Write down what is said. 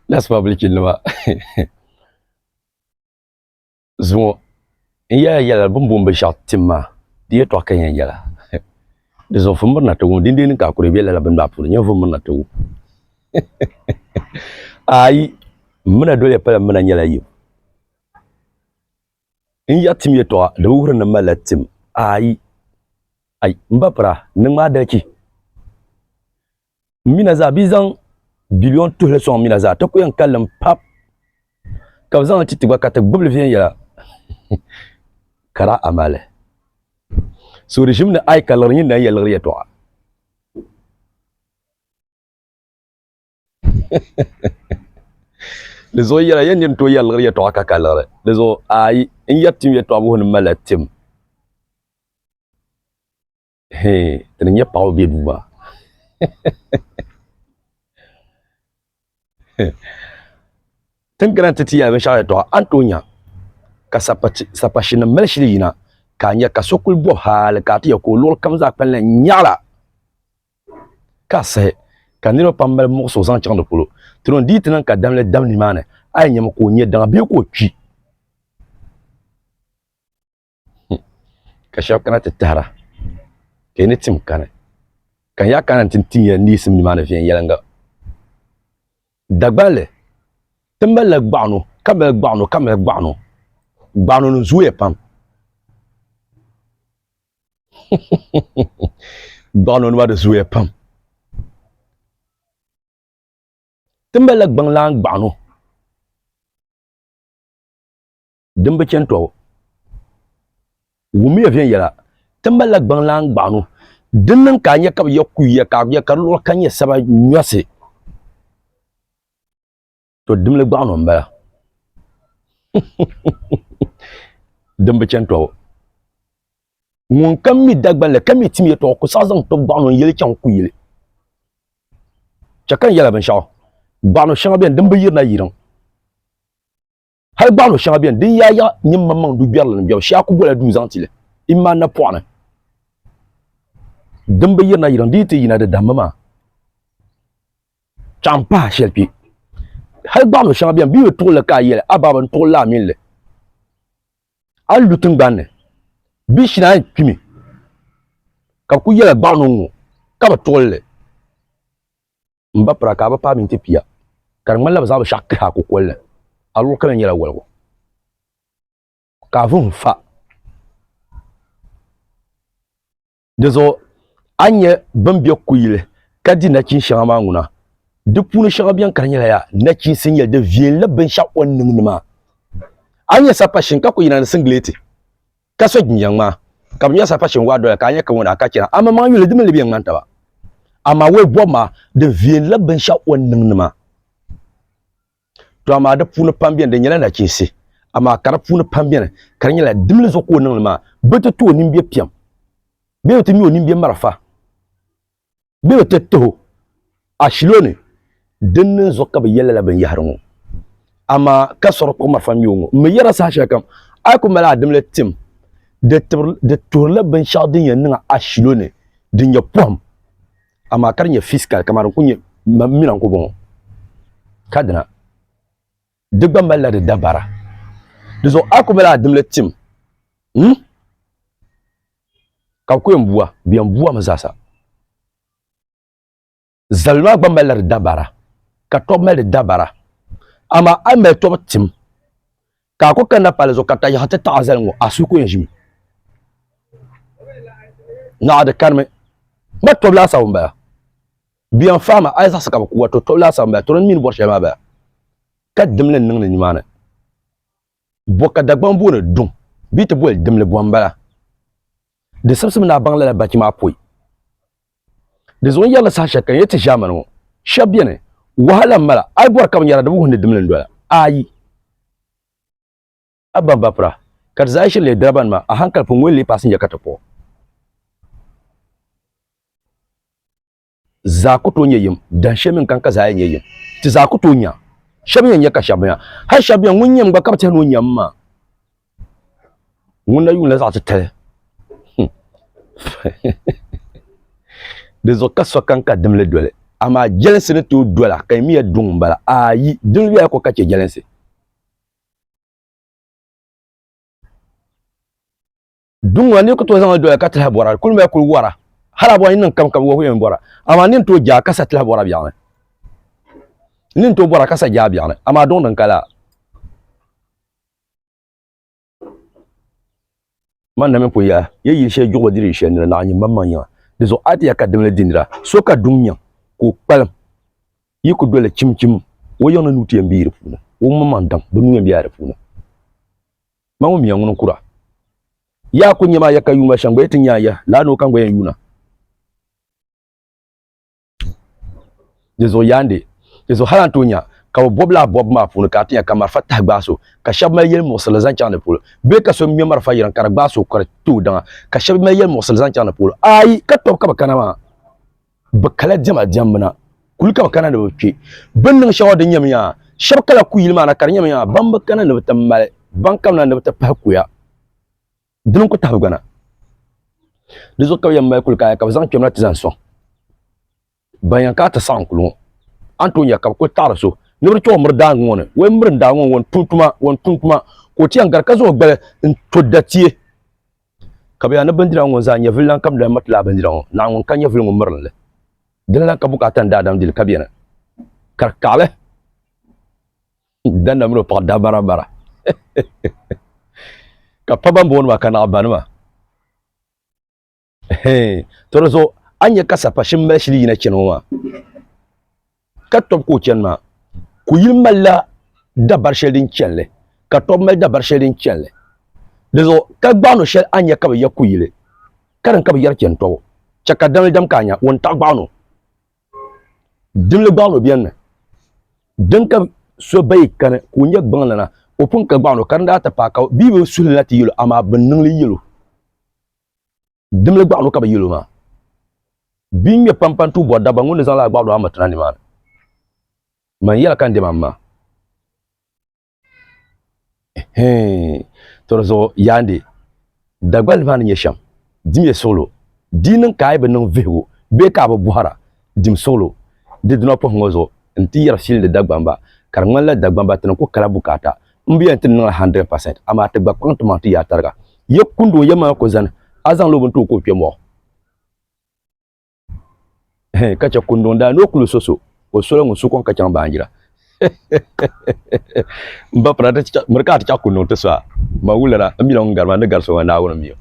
That's public nima. Zuŋɔ n yɛla yɛla bin booni binshaɣu tim maa di yɛltɔɣa ka n yɛn yɛla di zuɣu fun mirina ti wum dindee ni ka a kuri bɛ lala bini maa puuni nyɛ fun mirina ti wum ayi m mina doli ya pala m mina nyɛla yim n yɛri tim yɛltɔɣa di bi wuhiri ni m malila tim ayi ai m ba pira ni ŋmaa dalichi M mina zaa bɛ zaŋ biliɔn tuhili sɔŋ mina zaa ti ku yɛn kalim pap ka bɛ zaŋ li ti ti gba ka ti gbubili viɛnyɛla ka daa amali. So di ʒimi ni a yi ka liɣiri nyin na yɛli liɣiri yɛtɔɣa. Di zuɣu yɛla yɛn nir n-tooi yɛli liɣiri yɛtɔɣa ka ka liɣiri. Di zuɣu ayi n yɛri tim yɛtɔɣa wuhi ni m malila tim. Hee ti ni nyɛ paɣaba bɛ duu maa tin kana ti ti yɛli binshaɣu yɛltɔɣa a ni tooi nya ka sapashin nim mali shili yina ka a nya ka so kuli bob hali ka a ti yɛ ka o luɣuli kam zaa kpalinla nyaɣala ka a sahi ka niriba pam mali muɣisigu zaŋ chaŋ di polo ti di yi ti niŋ ka damli dam nimaani a yi nyami ka o nyɛ daŋa bee ka o kpi Ka shɛba kana ti tahira ka yi ni tim kani ka n yaa kana nti tin ya neesim nimaani viɛnyɛliŋga. Dagbanli, ti malila gbaɣino ka mali gbaɣino ka mali gbaɣino. Gbaɣinonima zooya pam. Gbaɣinonima di zooya pam. Ti malila gbaŋlaan gbaɣino. Din bi chani tɔbu, wummiya viɛnyɛla, ti malila gbaŋlaan gbaɣino din niŋ ka a nya ka bɛ ya kuya ka a nya ka di luɣili kam nyɛ saba nyɔsi. To dimli gbaɣino m-bala. Din bi chani tɔbu, ŋun kam mi Dagbanli ka mi tim yɛtɔɣa ku saɣi zaŋ tɔbu gbaɣino n-yɛli chaŋ kuyili. Chɛ ka n yɛla binshɛɣu, gbaɣino shɛŋa beni din bi yirina yiriŋ. Hali gbaɣino shɛŋa beni din yaa yaɣi nyin maŋmaŋ du gbɛrili ni gbɛbu shee a ku bola duu zaŋ ti li imma napɔɣu ni. Din bi yirina yiriŋ di yi ti yina di dammi maa chaɣ m pahi shɛli kpe. Hali gbaɣino shɛŋa beni bɛ yi bi tuɣili li ka a yɛli a baaba n tuɣili a mini li a ni lu tingbani ni bɛ shina a yɛn kpimi ka bɛ ku yɛla gbaɣino ŋ-ŋɔ ka bi tuɣili li. M ba pira ka a bi paai minti pia, ka di ŋmanila bɛ zaŋ binshɛɣu kahi a kukolli. A luɣili kam yɛn nyɛla woligu, ka a vuhim fa. Di zuɣu a ni nya bɛ ni be kuyili ka di nachin shɛŋa maa ŋuna, di puuni shɛŋa beni ka di nyɛla yaa nachiinsi n-nyɛ li, di viɛlila binshɛɣu o ni niŋdi maa. A ni nya sapashin ka ku yina ni singileeti ka so jinjam ŋmaa, ka bɛ nya sapashin waa doya ka a nya ka ŋuna ka chana, amaŋmaŋ yuli di mi li bɛ yɛn ŋmani taba. Amaa wei bɔbu maa di viɛlila binshɛɣu o ni niŋdi maa. To amaa di puuni pam beni di nyɛla nachiinsi, amaa ka di puuni pam beni ka di nyɛla dimli zuɣu ka o niŋli maa. Bɛ ti ti o nimbiɛ piɛm bee bɛ ti ŋme o nimbiɛ marafa. Bɛ bi ti tihi o ashilɔni din niŋ zuɣu ka bɛ yɛli lala binyɛhiri ŋɔ. Amaa ka sɔri kpuɣi marafa ŋme o ŋɔ, m mi yɛra saha shɛlikam, a yi ku mali a dimli tim, di tuhirila binshɛɣu din yɛn niŋ a ashilɔni din nyɛ pɔhim, amaa ka di nyɛ physical kamani din ku nyɛ m mina n-ku bɔŋɔ ka dina. Di gba malila di dabara. Di zuɣu a yi ku mali a dimli tim, hmm? Ka bɛ ku yɛn bua, bɛ yɛn buami zaasa. Zabili maa gba malila di dabara, ka tɔbu mali di dabara. Amaa a yi mali tɔbu tim, ka a ku kanna palli zuɣu ka tayiɣi ti taɣi a zali ŋɔ, a suhu ku yɛn ʒimi. Naɣ di kanimi. Ma tɔbu laasabu m-bala. Bɛ yɛn faami a yi zaɣisi ka bɛ ku a, to tɔbu laasabu m-bala, to di ni mi ni bɔri shɛli maa bala. Ka dimli n-niŋdi nimaani. Bɔ ka Dagbaŋ booni duŋ bee ti boli dimli bɔ m-bala? Di simsim ni a baŋ lala bachi maa pɔi. Di zuɣu n yɛri li saha shɛli kam, n yɛli ti ʒiɛmani ŋɔ shɛba beni, wahala m-mala, a yi bɔri ka bɛ nyara di bi wuhi ni dimli n-dola. Ayi! A ba bapira, ka di zaa yi shiri leei dirabanima, a haŋkali pun ŋun leei paasinja ka ti kpuɣi. Zaa ku tooi nyɛ yim, dahin shɛli mi n-kani ka zaa yɛn nyɛ yim. Ti zaa ku tooi nya. Shɛba yɛn nya ka shɛba bi nya. Hal shɛba beni ŋun nyam gba ka bɛ tɛhi ni o nyam maa. Ŋun na yuun la zaɣ titali. Di zuɣu ka sokam ka dimli doli. Amaa jɛlinsi ni tooi dola ka yi mi ya duŋ m-bala. Ayi, dini luya ko ka chɛ jɛlinsi. Duŋ ŋɔ ni ku tooi zaŋli dola ka tilahi bɔra, kuli mali kuli wara. Hali a bɔri niŋ kam ka bi yɛn bɔra, amaa ni n tooi jaa ka sa tilahi bɔra biɛɣuni. Ni n tooi bɔra ka sa jaa biɛɣuni, amaa duŋ din ka laa. Man na mi pun ya ye yili shɛli juɣuba diri shɛli nira naɣ nyini maŋmaŋ yiŋa. Di zuɣu a ti ya ka dimli di nira, so ka duŋ nyaŋ ka o kpalim yi ku doli chimchim o yiŋ ni nuu ti yɛn be yi di puuni, o maŋmaŋ daŋ bi nuu yɛn bela di puuni. Man ŋun mi ya ŋuni n-kura. Yaa ku nya maa ya ka yuuma shɛm gba yi ti nya ya laa noo kam gba yɛn yuuna. Di zuɣu yaandi, di zuɣu hal a ni tooi nya ka bɛ bɔbi lala bɔbu maa puuni ka a ti nya ka marafa tahi gbaai so, ka shɛba mali yɛlimuɣisirili zaŋ chaŋ di polo bee ka so ŋme marafa yiriŋ ka di gbaai so ka di ti o daŋa, ka shɛba mali yɛlimuɣisirili zaŋ chaŋ di polo. Aai, ka tɔbu ka bɛ kana maa. Bɛ kala diɛma diɛmbu na, kuli ka bɛ kana ni bɛ kpe. Bɛ ni niŋ shɛŋa din nyɛmi yaa, shɛba kala kuyili maa na ka di nyɛmi yaa ban bi kana ni bɛ ti mali, ban kamina ni bɛ ti pahi kuya. Dini n-ku tahi bɛ gbana. Di zuɣu ka bɛ yɛn mali kuli kaaya ka bɛ zaŋ kpɛm na ti zaŋ sɔŋ. Ban yɛn kana ti saɣim kuli ŋɔ, a ni tooi nya ka bɛ kuli taɣiri so ni bɛ di chaŋ o miri daaŋa ŋɔ ni, o yɛn miri n daaŋa ŋɔ, ŋɔ n-tum tuma, ŋɔ n-tum tuma, ka o ti yɛn gari ka zaŋ o gbali n-to datie. Ka bɛ yaa ni bindira ŋɔ zaa nyɛvili lan kam lan mati lala bindira ŋɔ, naɣ ŋun ka nyɛvili ŋun mirim li. Dini lan ka bukaata ni daadam dili ka beni ka di kaɣili danna mini o paɣa daa baramara ka pa ban booni ma ka naɣ banima. To di zuɣu a ni nya ka sapashini mali shili yina chani ŋɔ maa ka tɔbu ka o chani maa kuyili malila dabari shɛli din chani li ka tɔbu mali dabari shɛli din chani li di zuɣu ka gbaɣino shɛli a ni nya ka bɛ ya kuyili ka din ka bɛ yɛri chani tɔbu chɛ ka damli dam ka a nya ŋun taɣi gbaɣino Dimli gbaɣino beni mi din ka so ba yi kani ka o nyɛ gbaŋlana o pun ka gbaɣino ka di daa ti paai ka bɛ yi bi suhili na ti yɛl o amaa bɛ niŋli yɛl o. Dimli gbaɣino ka bɛ yɛl o maa. Bia ŋmɛ pampani tuui bɔri dabba ŋun ni zaŋ lala gbaɣino maa miriti na nimaani. Man yɛla ka n dɛma m ma. To di zuɣu yaandi Dagbali maa ni nyɛ shɛm dim ya suɣulo di niŋ ka a yi bi niŋ vihigu bee ka a bi bɔhira dim suɣulo di dunɔpuhi ŋɔ zuɣu n ti yɛri fiilindi Dagbamba ka di ŋmanila Dagbamba ti ni ku kala bukaata m bi yɛn ti niŋla 100% amaa ti gba kpaŋ ti maŋ ti yaa tariga ya kundi o yɛm maa ku zani a zaŋla o bini ti o ka o kpe mɔɣu. ka chɛ kunduŋ daa ni o kuli so so o sola ŋun su kɔŋ ka chaŋ baanjira m ba pira miri ka a ti chaɣ kunduŋ ti so a ma wulana n mila ŋun gari ma ni gari so maa Naawuni m-mi o.